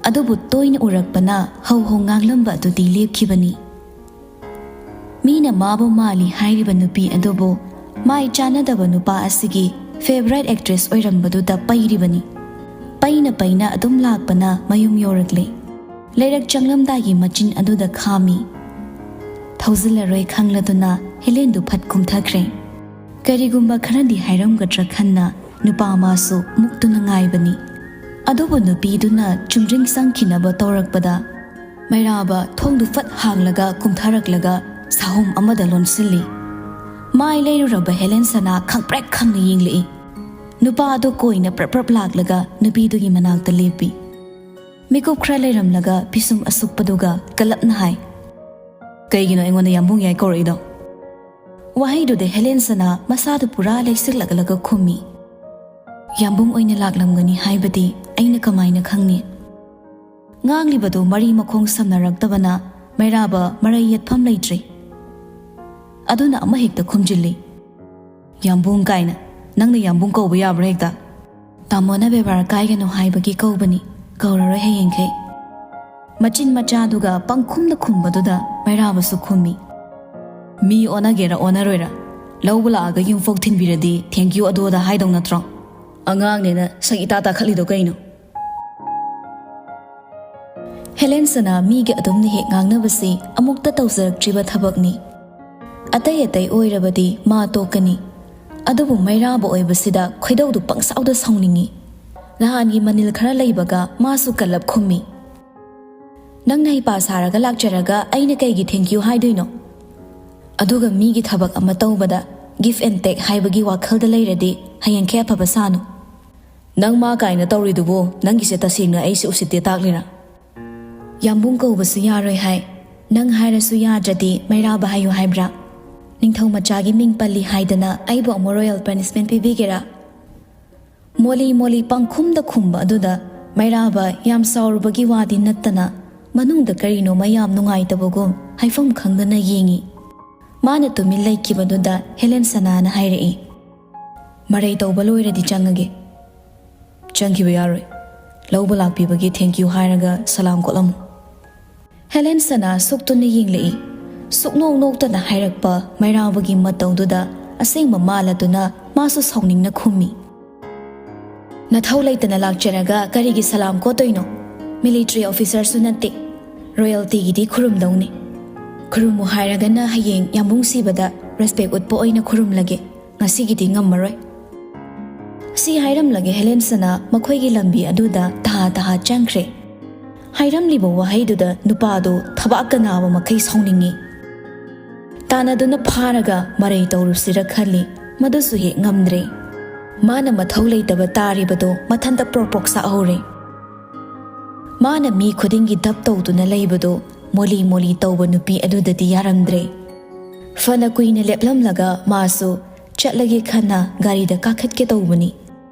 ꯑꯗꯨꯕꯨ ꯇꯣꯏꯅ ꯎꯔꯛꯄꯅ ꯍꯧ ꯍꯧ ꯉꯥꯡꯂꯝꯕ ꯑꯗꯨꯗꯤ ꯂꯦꯞꯈꯤꯕꯅꯤ꯫ ꯃꯤꯅ ꯃꯥꯕꯨ ꯃꯥꯜꯂꯤ ꯍꯥꯏꯔꯤꯕ ꯅꯨꯄꯤ ꯑꯗꯨꯕꯨ ꯃꯥꯏ ꯆꯥꯟꯅꯗꯕ ꯅꯨꯄꯥ ꯑꯁꯤꯒꯤ favourite actress ꯑꯣꯏꯔꯝꯕꯗꯨꯗ ꯄꯩꯔꯤꯕꯅꯤ꯫ ꯄꯩꯅ ꯄꯩꯅ ꯑꯗꯨꯝ ꯂꯥꯛꯄꯅ ꯃꯌꯨꯝ ꯌꯧꯔꯛꯂꯦ꯫ ꯂꯩꯔꯛ ꯆꯪꯂꯝꯗꯥꯏꯒꯤ ꯃꯆꯤꯟ ꯑꯗꯨꯗ ꯈꯥꯝꯃꯤ꯫ ꯊꯧꯖꯤꯜꯂꯔꯣꯏ ꯈꯪꯂꯗꯨꯅ ꯍꯦꯂꯦꯟꯗꯨ ꯐꯠ ꯀꯨꯝꯊꯈ꯭ꯔꯦ꯫ ꯀꯔꯤꯒꯨꯝꯕ ꯈꯔꯗꯤ ꯍꯥꯏꯔꯝꯒꯗ꯭ꯔꯥ ꯈꯟꯅ ꯅꯨꯄꯥ ꯑꯃꯁꯨ ꯃꯨꯛꯇꯨꯅ ꯉꯥꯏꯕꯅꯤ꯫ ꯑꯗꯨꯕꯨ ꯅꯨꯄꯤꯗꯨꯅ ꯆꯨꯝꯗ꯭ꯔꯤꯡ ꯆꯪꯈꯤꯅꯕ ꯇꯧꯔꯛꯄꯗ ꯃꯩꯔꯥꯕ ꯊꯣꯡꯗꯨ ꯐꯠ ꯍꯥꯡꯂꯒ ꯀꯨꯝꯊꯔꯛꯂꯒ ꯁꯥꯍꯨꯝ ꯑꯃꯗ ꯂꯣꯟꯁꯤꯜꯂꯤ꯫ ꯃꯥꯏ ꯂꯩꯔꯨꯔꯕ ꯍꯦꯂꯦꯟ ꯁꯅꯥ ꯈꯪꯄ꯭ꯔꯦꯛ ꯈꯪꯅ ꯌꯦꯡꯂꯛꯏ꯫ ꯅꯨꯄꯥ ꯑꯗꯨ ꯀꯣꯏꯅ ꯄ꯭ꯔꯞ ꯄ꯭ꯔꯞ ꯂꯥꯛꯂꯒ ꯅꯨꯄꯤꯗꯨꯒꯤ ꯃꯅꯥꯛꯇ ꯂꯦꯞꯄꯤ꯫ ꯃꯤꯀꯨꯞ ꯈꯔ ꯂꯩꯔꯝꯂꯒ ꯄꯤꯁꯨꯝ ꯑꯁꯨꯛꯄꯗꯨꯒ ꯀꯜꯂꯞꯅ ꯍꯥꯏ, "ꯀꯩꯒꯤꯅꯣ ꯑꯩꯉꯣꯟꯗ ꯌꯥꯝꯕꯨꯡ ꯌꯥꯏ ꯀꯧꯔꯛꯏꯗꯣ?" ꯋꯥꯍꯩꯗꯨꯗ ꯍꯦꯂꯦꯟ ꯁꯅꯥ ꯃꯁꯥꯗꯨ ꯄꯨꯔꯥ ꯂꯩꯁꯤꯜꯂꯛꯂꯒ ꯈꯨꯝꯃꯤ, "ꯌꯥꯝꯕꯨꯡ ꯑꯣꯏꯅ ꯂꯥꯛꯂꯝꯒꯅꯤ ꯍꯥꯏꯕꯗꯤ ꯑꯩꯅ ꯀꯃꯥꯏꯅ ꯈꯪꯅꯤ?" ꯉꯥꯡꯂꯤꯕꯗꯨ ꯃꯔꯤ ꯃꯈꯣꯡ ꯁꯝꯅꯔꯛꯇꯕꯅ ꯃꯩꯔꯥꯕ ꯃꯔꯩ ꯌꯦꯠꯐꯝ ꯂꯩꯇ꯭ꯔꯦ꯫ ꯑꯗꯨꯅ ꯑꯃ ꯍꯦꯛꯇ ꯈꯨꯝꯖꯤꯜꯂꯤ, "ꯌꯥꯝꯕꯨꯡ ꯀꯥꯏꯅ, ꯅꯪꯅ ꯌꯥꯝꯕꯨꯡ ꯀꯧꯕ ꯌꯥꯕ꯭ꯔꯥ ꯍꯦꯛꯇ?" "ꯇꯥꯃꯣꯅ ꯕꯦꯕꯥꯔ ꯀꯥꯏꯒꯅꯨ ꯍꯥꯏꯕꯒꯤ ꯀꯧꯕꯅꯤ, ꯀꯧꯔꯔꯣꯏ ꯍꯌꯦꯡꯈꯩ꯫" ꯃꯆꯤꯟ ꯃꯆꯥꯗꯨꯒ ꯄꯪꯈꯨꯝꯗ ꯈꯨꯝꯕꯗꯨꯗ ꯃꯩꯔꯥꯕꯁꯨ ꯈꯨꯝꯃꯤ, "ꯃꯤ ꯑꯣꯟꯅꯒꯦꯔꯥ ꯑꯣꯟꯅꯔꯣꯏꯔꯥ, ꯂꯧꯕ ꯂꯥꯛꯑꯒ ꯌꯨꯝꯐꯧ ꯊꯤꯟꯕꯤꯔꯗꯤ thank you ꯑꯗꯨ ꯑꯗꯥ ꯍꯥꯏꯗꯧ ꯅꯠꯇ꯭ꯔꯣ? ꯑꯉꯥꯡꯅꯦꯅ ꯁꯛ ꯏꯇꯥ ꯇꯥꯈꯠꯂꯤꯗꯣ ꯀꯩꯅꯣ?" ꯍꯦꯂꯦꯟ ꯁꯅꯥ ꯃꯤꯒꯤ ꯑꯗꯨꯝꯅ ꯍꯦꯛ ꯉꯥꯡꯅꯕꯁꯤ ꯑꯃꯨꯛꯇ ꯇꯧꯖꯔꯛꯇ꯭ꯔꯤꯕ ꯊꯕꯛꯅꯤ꯫ ꯑꯇꯩ ꯑꯇꯩ ꯑꯣꯏꯔꯕꯗꯤ ꯃꯥ ꯇꯣꯛꯀꯅꯤ꯫ ꯑꯗꯨꯕꯨ ꯃꯩꯔꯥꯕ ꯑꯣꯏꯕꯁꯤꯗ ꯈꯣꯏꯗꯧꯗꯨ ꯄꯪꯁꯥꯎꯗ ꯁꯥꯎꯅꯤꯡꯏ꯫ ꯅꯍꯥꯟꯒꯤ ꯃꯅꯤꯜ ꯈꯔ ꯂꯩꯕꯒ ꯃꯥꯁꯨ ꯀꯜꯂꯞ ꯈꯨꯝꯃꯤ, ꯅꯪꯅ ꯍꯩꯄꯥ ꯁꯥꯔꯒ ꯂꯥꯛꯆꯔꯒ ꯑꯩꯅ ꯀꯩꯒꯤ thank you ꯍꯥꯏꯗꯣꯏꯅꯣ? ꯑꯗꯨꯒ ꯃꯤꯒꯤ ꯊꯕꯛ ꯑꯃ ꯇꯧꯕꯗ give and take ꯍꯥꯏꯕꯒꯤ ꯋꯥꯈꯜꯗ ꯂꯩꯔꯗꯤ ꯍꯌꯦꯡꯈꯩ ꯑꯐꯕ ꯁꯥꯅꯨ꯫ ꯅꯪ ꯃꯥ ꯀꯥꯏꯅ ꯇꯧꯔꯤꯗꯨꯕꯨ ꯅꯪꯒꯤꯁꯦ ꯇꯁꯦꯡꯅ ꯑꯩꯁꯦ ꯎꯁꯤꯠꯇꯦ ꯇꯥꯛꯂꯤꯔꯥ? ꯌꯥꯝꯕꯨꯡ ꯀꯧꯕꯁꯨ ꯌꯥꯔꯣꯏ ꯍꯥꯏ꯫ ꯅꯪ ꯍꯥꯏꯔꯁꯨ ꯌꯥꯗ꯭ꯔꯗꯤ ꯃꯩꯔꯥꯕ ꯍꯥꯏꯌꯨ ꯍꯥꯏꯕ꯭ꯔꯥ? ꯅꯤꯡꯊꯧ ꯃꯆꯥꯒꯤ ꯃꯤꯡ ꯄꯜꯂꯤ ꯍꯥꯏꯗꯅ ꯑꯩꯕꯨ ꯑꯃꯨꯛ royal punishment ꯄꯤꯕꯤꯒꯦꯔꯥ? ꯃꯣꯂꯤ ꯃꯣꯂꯤ ꯄꯪꯈꯨꯝꯗ ꯈꯨꯝꯕ ꯑꯗꯨꯗ ꯃꯩꯔꯥꯕ ꯌꯥꯝ ꯁꯥꯎꯔꯨꯕꯒꯤ ꯋꯥꯗꯤ ꯅꯠꯇꯅ ꯃꯅꯨꯡꯗ ꯀꯔꯤꯅꯣꯃ ꯌꯥꯝ ꯅꯨꯡꯉꯥꯏꯇꯕꯒꯨꯝ ꯍꯥꯏꯐꯝ ꯈꯪꯗꯅ ꯌꯦꯡꯉꯤ꯫ ꯃꯥꯅ ꯇꯨꯃꯤꯟ ꯂꯩꯈꯤꯕꯗꯨꯗ ꯍꯦꯂꯦꯟ ꯁꯅꯥꯅ ꯍꯥꯏꯔꯛꯏ, "ꯃꯔꯩ ꯇꯧꯕ ꯂꯣꯏꯔꯗꯤ ꯆꯪꯉꯒꯦ꯫ ꯆꯪꯈꯤꯕ ꯌꯥꯔꯣꯏ꯫ ꯂꯧꯕ ꯂꯥꯛꯄꯤꯕꯒꯤ thank you ꯍꯥꯏꯔꯒ ꯁꯂꯥꯝ ꯀꯣꯠꯂꯝꯃꯨ꯫" ꯍꯦꯂꯦꯟ ꯁꯅꯥ ꯁꯨꯛꯇꯨꯅ ꯌꯦꯡꯂꯛꯏ꯫ ꯁꯨꯛꯅꯣꯛ ꯅꯣꯛꯇꯅ ꯍꯥꯏꯔꯛꯄ ꯃꯩꯔꯥꯕꯒꯤ ꯃꯇꯧꯗꯨꯗ ꯑꯁꯦꯡꯕ ꯃꯥꯜꯂꯗꯨꯅ ꯃꯥꯁꯨ ꯁꯥꯎꯅꯤꯡꯅ ꯈꯨꯝꯃꯤ, "ꯅꯊꯧ ꯂꯩꯇꯅ ꯂꯥꯛꯆꯔꯒ ꯀꯔꯤꯒꯤ ꯁꯂꯥꯝ ꯀꯣꯠꯇꯣꯏꯅꯣ? Military officerꯁꯨ ꯅꯠꯇꯦ꯫ Royaltyꯒꯤꯗꯤ ꯈꯨꯔꯨꯝꯗꯧꯅꯤ꯫ ꯈꯨꯔꯨꯝꯃꯨ ꯍꯥꯏꯔꯒꯅ ꯍꯌꯦꯡ ꯌꯥꯝꯕꯨꯡ ꯁꯤꯕꯗ respect ꯎꯠꯄ ꯑꯣꯏꯅ ꯈꯨꯔꯨꯝꯂꯒꯦ꯫ ꯉꯁꯤꯒꯤꯗꯤ ꯉꯝꯃꯔꯣꯏ꯫" ꯁꯤ ꯍꯥꯏꯔꯝꯂꯒ ꯍꯦꯂꯦꯟ ꯁꯅꯥ ꯃꯈꯣꯏꯒꯤ ꯂꯝꯕꯤ ꯑꯗꯨꯗ ꯇꯍꯥ ꯇꯍꯥ ꯆꯪꯈ꯭ꯔꯦ꯫ ꯍꯥꯏꯔꯝꯂꯤꯕ ꯋꯥꯍꯩꯗꯨꯗ ꯅꯨꯄꯥꯗꯨ ꯊꯕꯥꯛꯀ ꯅꯥꯕ ꯃꯈꯩ ꯁꯥꯎꯅꯤꯡꯉꯤ꯫ ꯇꯥꯟꯅꯗꯨꯅ ꯐꯥꯔꯒ ꯃꯔꯩ ꯇꯧꯔꯨꯁꯤꯔ ꯈꯜꯂꯤ, ꯃꯗꯨꯁꯨ ꯍꯦꯛ ꯉꯝꯗ꯭ꯔꯦ꯫ ꯃꯥꯅ ꯃꯊꯧ ꯂꯩꯇꯕ ꯇꯥꯔꯤꯕꯗꯣ ꯃꯊꯟꯇ ꯄ꯭ꯔꯣꯛ ꯄ꯭ꯔꯣꯛ ꯁꯥꯛꯍꯧꯔꯦ꯫ ꯃꯥꯅ ꯃꯤ ꯈꯨꯗꯤꯡꯒꯤ ꯙꯞ ꯇꯧꯗꯨꯅ ꯂꯩꯕꯗꯣ ꯃꯣꯂꯤ ꯃꯣꯂꯤ ꯇꯧꯕ ꯅꯨꯄꯤ ꯑꯗꯨꯗꯗꯤ ꯌꯥꯔꯝꯗ꯭ꯔꯦ꯫ ꯐꯅ ꯀꯨꯏꯅ ꯂꯦꯞꯂꯝꯂꯒ ꯃꯥꯁꯨ ꯆꯠꯂꯒꯦ ꯈꯟꯅ ꯒꯥꯔꯤꯗ ꯀꯥꯈꯠꯀꯦ ꯇꯧꯕꯅꯤ꯫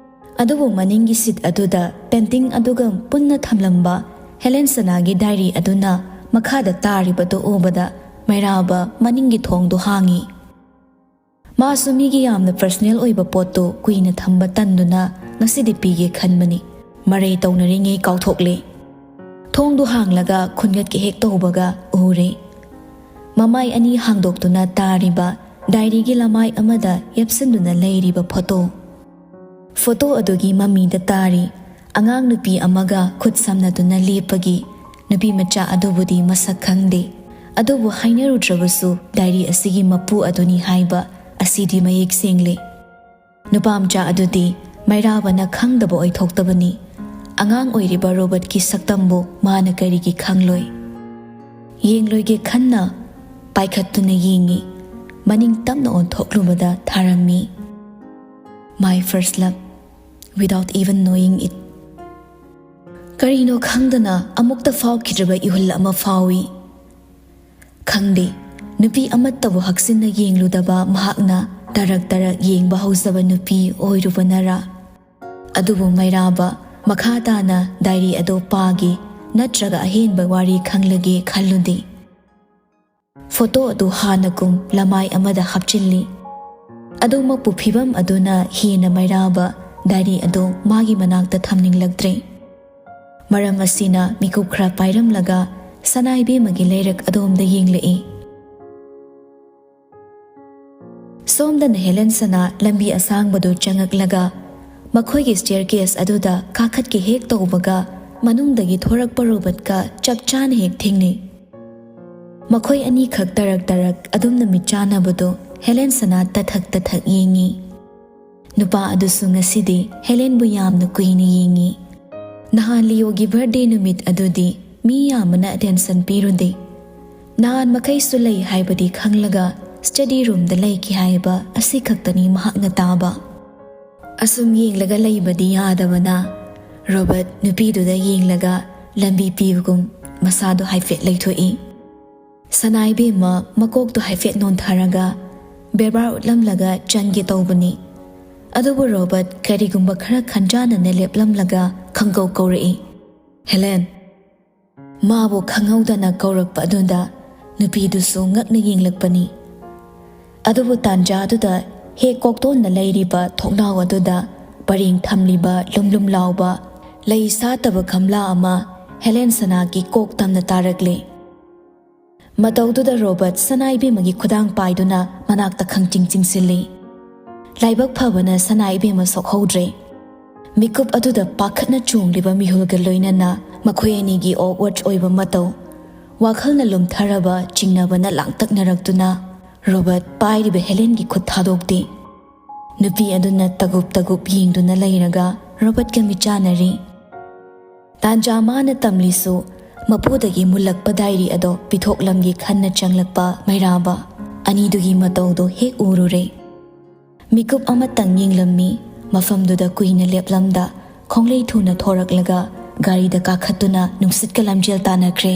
ꯑꯗꯨꯕꯨ ꯃꯅꯤꯡꯒꯤ seat ꯑꯗꯨꯗ painting ꯑꯗꯨꯒ ꯄꯨꯟꯅ ꯊꯝꯂꯝꯕ ꯍꯦꯂꯦꯟ ꯁꯅꯥꯒꯤ diary ꯑꯗꯨꯅ ꯃꯈꯥꯗ ꯇꯥꯔꯤꯕꯗꯨ ꯎꯕꯗ ꯃꯩꯔꯥꯕ ꯃꯅꯤꯡꯒꯤ ꯊꯣꯡꯗꯨ ꯍꯥꯡꯉꯤ꯫ ꯃꯥꯁꯨ ꯃꯤꯒꯤ ꯌꯥꯝꯅ personal ꯑꯣꯏꯕ ꯄꯣꯠꯇꯨ ꯀꯨꯏꯅ ꯊꯝꯕ ꯇꯟꯗꯨꯅ ꯉꯁꯤꯗꯤ ꯄꯤꯒꯦ ꯈꯟꯕꯅꯤ꯫ ꯃꯔꯩ ꯇꯧꯅꯔꯤꯉꯩ ꯀꯥꯎꯊꯣꯛꯂꯦ꯫ ꯊꯣꯡꯗꯨ ꯍꯥꯡꯂꯒ ꯈꯨꯟꯒꯠꯀꯦ ꯍꯦꯛ ꯇꯧꯕꯒ ꯎꯔꯦ꯫ ꯃꯃꯥꯏ ꯑꯅꯤ ꯍꯥꯡꯗꯣꯛꯇꯨꯅ ꯇꯥꯔꯤꯕ diaryꯒꯤ ꯂꯃꯥꯏ ꯑꯃꯗ ꯌꯦꯞꯁꯤꯟꯗꯨꯅ ꯂꯩꯔꯤꯕ photo꯫ Photo ꯑꯗꯨꯒꯤ ꯃꯃꯤꯗ ꯇꯥꯔꯤ ꯑꯉꯥꯡ ꯅꯨꯄꯤ ꯑꯃꯒ ꯈꯨꯠ ꯁꯝꯅꯗꯨꯅ ꯂꯦꯞꯄꯒꯤ ꯅꯨꯄꯤ ꯃꯆꯥ ꯑꯗꯨꯕꯨꯗꯤ ꯃꯁꯛ ꯈꯪꯗꯦ꯫ ꯑꯗꯨꯕꯨ ꯍꯥꯏꯅꯔꯨꯗ꯭ꯔꯕꯁꯨ diary ꯑꯁꯤꯒꯤ ꯃꯄꯨ ꯑꯗꯨꯅꯤ ꯍꯥꯏꯕ ꯑꯁꯤꯗꯤ ꯃꯌꯦꯛ ꯁꯦꯡꯂꯦ꯫ ꯅꯨꯄꯥ ꯃꯆꯥ ꯑꯗꯨꯗꯤ ꯃꯩꯔꯥꯕꯅ ꯈꯪꯗꯕ ꯑꯣꯏꯊꯣꯛꯇꯕꯅꯤ꯫ ꯑꯉꯥꯡ ꯑꯣꯏꯔꯤꯕ ꯔꯣꯕꯔꯠꯀꯤ ꯁꯛꯇꯝꯕꯨ ꯃꯥꯅ ꯀꯔꯤꯒꯤ ꯈꯪꯂꯣꯏ? ꯌꯦꯡꯂꯣꯏꯒꯦ ꯈꯟꯅ ꯄꯥꯏꯈꯠꯇꯨꯅ ꯌꯦꯡꯉꯤ꯫ ꯃꯅꯤꯡ ꯇꯞꯅ ꯑꯣꯟꯊꯣꯛꯂꯨꯕꯗ ꯊꯥꯔꯝꯃꯤ꯫ My first love, without even knowing it. ꯀꯔꯤꯅꯣ ꯈꯪꯗꯅ ꯑꯃꯨꯛꯇ ꯐꯥꯎꯈꯤꯗ꯭ꯔꯕ ꯏꯍꯨꯜ ꯑꯃ ꯐꯥꯎꯏ꯫ ꯈꯪꯗꯦ, ꯅꯨꯄꯤ ꯑꯃꯠꯇꯕꯨ ꯍꯛꯆꯤꯟꯅ ꯌꯦꯡꯂꯨꯗꯕ ꯃꯍꯥꯛꯅ ꯇꯔꯛ ꯇꯔꯛ ꯌꯦꯡꯕ ꯍꯧꯖꯕ ꯅꯨꯄꯤ ꯑꯣꯏꯔꯨꯕꯅꯔꯥ? ꯑꯗꯨꯕꯨ ꯃꯩꯔꯥꯕ ꯃꯈꯥ ꯇꯥꯅ ꯗꯥꯏꯔꯤ ꯑꯗꯨ ꯄꯥꯒꯦ ꯅꯠꯇ꯭ꯔꯒ ꯑꯍꯦꯟꯕ ꯋꯥꯔꯤ ꯈꯪꯂꯒꯦ ꯈꯜꯂꯨꯗꯦ꯫ ꯐꯣꯇꯣ ꯑꯗꯨ ꯍꯥꯟꯅꯒꯨꯝ ꯂꯃꯥꯏ ꯑꯃꯗ ꯍꯥꯞꯆꯤꯜꯂꯤ꯫ ꯑꯗꯨꯃꯛꯄꯨ ꯐꯤꯚꯝ ꯑꯗꯨꯅ ꯍꯦꯟꯅ ꯃꯩꯔꯥꯕ ꯗꯥꯏꯔꯤ ꯑꯗꯨ ꯃꯥꯒꯤ ꯃꯅꯥꯛꯇ ꯊꯝꯅꯤꯡꯂꯛꯇ꯭ꯔꯦ꯫ ꯃꯔꯝ ꯑꯁꯤꯅ ꯃꯤꯀꯨꯞ ꯈꯔ ꯄꯥꯏꯔꯝꯂꯒ ꯁꯅꯥꯏꯕꯦꯝꯃꯒꯤ ꯂꯩꯔꯛ ꯑꯗꯣꯝꯗ ꯌꯦꯡꯂꯛꯏ꯫ ꯁꯣꯝꯗꯅ ꯍꯦꯂꯦꯟ ꯁꯅꯥ ꯂꯝꯕꯤ ꯑꯁꯥꯡꯕꯗꯨ ꯆꯪꯉꯛꯂꯒ ꯃꯈꯣꯏꯒꯤ staircase ꯑꯗꯨꯗ ꯀꯥꯈꯠꯀꯦ ꯍꯦꯛ ꯇꯧꯕꯒ ꯃꯅꯨꯡꯗꯒꯤ ꯊꯣꯔꯛꯄ ꯔꯣꯕꯔꯠꯀ ꯆꯞ ꯆꯥꯅ ꯍꯦꯛ ꯊꯦꯡꯅꯩ꯫ ꯃꯈꯣꯏ ꯑꯅꯤꯈꯛ ꯇꯔꯛ ꯇꯔꯛ ꯑꯗꯨꯝꯅ ꯃꯤꯠ ꯆꯥꯟꯅꯕꯗꯨ ꯍꯦꯂꯦꯟ ꯁꯅꯥ ꯇꯊꯛ ꯇꯊꯛ ꯌꯦꯡꯉꯤ꯫ ꯅꯨꯄꯥ ꯑꯗꯨꯁꯨ ꯉꯁꯤꯗꯤ ꯍꯦꯂꯦꯟꯕꯨ ꯌꯥꯝꯅ ꯀꯨꯏꯅ ꯌꯦꯡꯉꯤ꯫ ꯅꯍꯥꯟ ꯂꯤꯑꯣꯒꯤ birthday ꯅꯨꯃꯤꯠ ꯑꯗꯨꯗꯤ ꯃꯤ ꯌꯥꯝꯕꯅ attention ꯄꯤꯔꯨꯗꯦ꯫ ꯅꯍꯥꯟ ꯃꯈꯩꯁꯨ ꯂꯩ ꯍꯥꯏꯕꯗꯤ ꯈꯪꯂꯒ study roomꯗ ꯂꯩꯈꯤ ꯍꯥꯏꯕ ꯑꯁꯤ ꯈꯛꯇꯅꯤ ꯃꯍꯥꯛꯅ ꯇꯥꯕ꯫ ꯑꯁꯨꯝ ꯌꯦꯡꯂꯒ ꯂꯩꯕꯗꯤ ꯌꯥꯗꯕꯅ ꯔꯣꯕꯔꯠ ꯅꯨꯄꯤꯗꯨꯗ ꯌꯦꯡꯂꯒ ꯂꯝꯕꯤ ꯄꯤꯕꯒꯨꯝ ꯃꯁꯥꯗꯣ ꯍꯥꯏꯐꯦꯠ ꯂꯩꯊꯣꯛꯏ꯫ ꯁꯅꯥꯏꯕꯦꯝꯃ ꯃꯀꯣꯛꯇꯣ ꯍꯥꯏꯐꯦꯠ ꯅꯣꯟꯊꯔꯒ ꯕꯦꯕꯥꯔ ꯎꯠꯂꯝꯂꯒ ꯆꯪꯒꯦ ꯇꯧꯕꯅꯤ꯫ ꯑꯗꯨꯕꯨ ꯔꯣꯕꯔꯠ ꯀꯔꯤꯒꯨꯝꯕ ꯈꯔ ꯈꯟꯖꯥꯅꯅ ꯂꯦꯞꯂꯝꯂꯒ ꯈꯪꯀꯧ ꯀꯧꯔꯛꯏ, "ꯍꯦꯂꯦꯟ!" ꯃꯥꯕꯨ ꯈꯪꯍꯧꯗꯅ ꯀꯧꯔꯛꯄ ꯑꯗꯨꯗ ꯅꯨꯄꯤꯗꯨꯁꯨ ꯉꯛꯅ ꯌꯦꯡꯂꯛꯄꯅꯤ꯫ ꯑꯗꯨꯕꯨ ꯇꯥꯟꯖꯥꯗꯨꯗ ꯍꯦꯛ ꯀꯣꯛꯇꯣꯟꯅ ꯂꯩꯔꯤꯕ ꯊꯣꯡꯅꯥꯎ ꯑꯗꯨꯗ ꯄꯔꯦꯡ ꯊꯝꯂꯤꯕ ꯂꯨꯝ ꯂꯨꯝ ꯂꯥꯎꯕ ꯂꯩ ꯁꯥꯠꯇꯕ ꯒꯝꯂꯥ ꯑꯃ ꯍꯦꯂꯦꯟ ꯁꯅꯥꯒꯤ ꯀꯣꯛ ꯇꯝꯅ ꯇꯥꯔꯛꯂꯦ꯫ ꯃꯇꯧꯗꯨꯗ ꯔꯣꯕꯔꯠ ꯁꯅꯥꯏꯕꯦꯝꯃꯒꯤ ꯈꯨꯗꯥꯡ ꯄꯥꯏꯗꯨꯅ ꯃꯅꯥꯛꯇ ꯈꯪꯆꯤꯡ ꯆꯤꯡꯁꯤꯜꯂꯤ꯫ ꯂꯥꯏꯕꯛ ꯐꯕꯅ ꯁꯅꯥꯏꯕꯦꯝꯃ ꯁꯣꯛꯍꯧꯗ꯭ꯔꯦ꯫ ꯃꯤꯀꯨꯞ ꯑꯗꯨꯗ ꯄꯥꯈꯠꯅ ꯆꯣꯡꯂꯤꯕ ꯃꯤꯍꯨꯜꯒ ꯂꯣꯏꯅꯅ ꯃꯈꯣꯏ ꯑꯅꯤꯒꯤ awkward ꯑꯣꯏꯕ ꯃꯇꯧ, ꯋꯥꯈꯜꯅ ꯂꯨꯝꯊꯔꯕ ꯆꯤꯡꯅꯕꯅ ꯂꯥꯡꯇꯛꯅꯔꯛꯇꯨꯅ ꯔꯣꯕꯔꯠ ꯄꯥꯏꯔꯤꯕ ꯍꯦꯂꯦꯟꯒꯤ ꯈꯨꯠ ꯊꯥꯗꯣꯛꯇꯦ꯫ ꯅꯨꯄꯤ ꯑꯗꯨꯅ ꯇꯒꯨꯞ ꯇꯒꯨꯞ ꯌꯦꯡꯗꯨꯅ ꯂꯩꯔꯒ ꯔꯣꯕꯔꯠꯀ ꯃꯤꯠꯆꯥꯟꯅꯔꯤ꯫ ꯇꯥꯟꯖꯥ ꯃꯥꯅ ꯇꯝꯂꯤꯁꯨ ꯃꯄꯨꯗꯒꯤ ꯃꯨꯜꯂꯛꯄ ꯗꯥꯏꯔꯤ ꯑꯗꯣ ꯄꯤꯊꯣꯛꯂꯝꯒꯦ ꯈꯟꯅ ꯆꯪꯂꯛꯄ ꯃꯩꯔꯥꯕ ꯑꯅꯤꯗꯨꯒꯤ ꯃꯇꯧꯗꯣ ꯍꯦꯛ ꯎꯔꯨꯔꯦ꯫ ꯃꯤꯀꯨꯞ ꯑꯃꯇꯪ ꯌꯦꯡꯂꯝꯃꯤ꯫ ꯃꯐꯝꯗꯨꯗ ꯀꯨꯏꯅ ꯂꯦꯞꯂꯝꯗ ꯈꯣꯡꯂꯩ ꯊꯨꯅ ꯊꯣꯔꯛꯂꯒ ꯒꯥꯔꯤꯗ ꯀꯥꯈꯠꯇꯨꯅ ꯅꯨꯡꯁꯤꯠꯀ ꯂꯝꯖꯦꯜ ꯇꯥꯟꯅꯈ꯭ꯔꯦ꯫